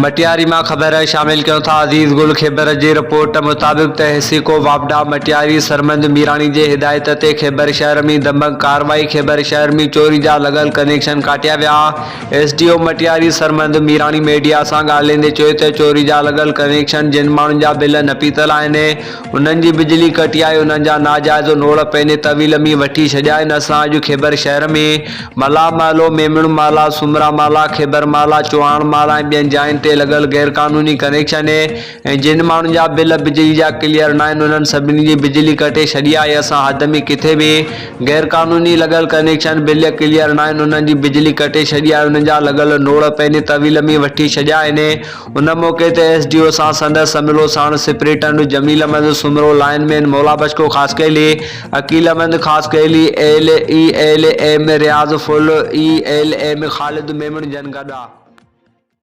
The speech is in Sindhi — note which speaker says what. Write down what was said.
Speaker 1: مٽياري مان خبر شامل ڪيون ٿا عزيز گل خيبر جي رپورٽ مطابق ته حيسيڪو واپڊا مٽياري سرمند ميراڻي جي هدايت تي خيبر شهر ۾ دنبنگ ڪارروائي خيبر شهر ۾ چوري جا لڳل ڪنيڪشن ڪاٽيا ويا S D O Matiari Sarmand Mirani media سان ڳالهيندي چيو ته چوري جا لڳل ڪنيڪشن جن ماڻهن جا بل نه پيتل آهن انهن جي بجلي ڪٽي آهي انهن جا ناجائز نوڙ پنهنجي طويل ۾ وٺي ڇڏيا آهن اسان اڄ خيبر شهر ۾ ملاح محلو، ميمڻ محلا، سومرا محلا، خيبر محلا، چوهاڻ محلا ۽ ٻين جاين تي لڳل غيرقانوني ڪنيڪشن ۽ جن ماڻهن جا بل بجلي جا ڪليئر ناهن انهن سڀني جي بجلي ڪٽي ڇڏي آهي اسان حد ۾ ڪٿي به غيرقانوني لڳل ڪنيڪشن بل ڪليئر ناهن انهن جي بجلي ڪٽي ڇڏي آهي انهن جا لڳل نوڙ پنهنجي طويل ۾ وٺي ڇڏيا آهن ان موقعي تي ايس ڊي او سان سندس عملو ساڻ superintendent Jamil Ahmed Soomro, lineman Maula Bakhsh Khaskheli, Aqeel Ahmed Khaskheli, L E L M Riaz Phul, E L M Khalid Memon جن گڏ ها.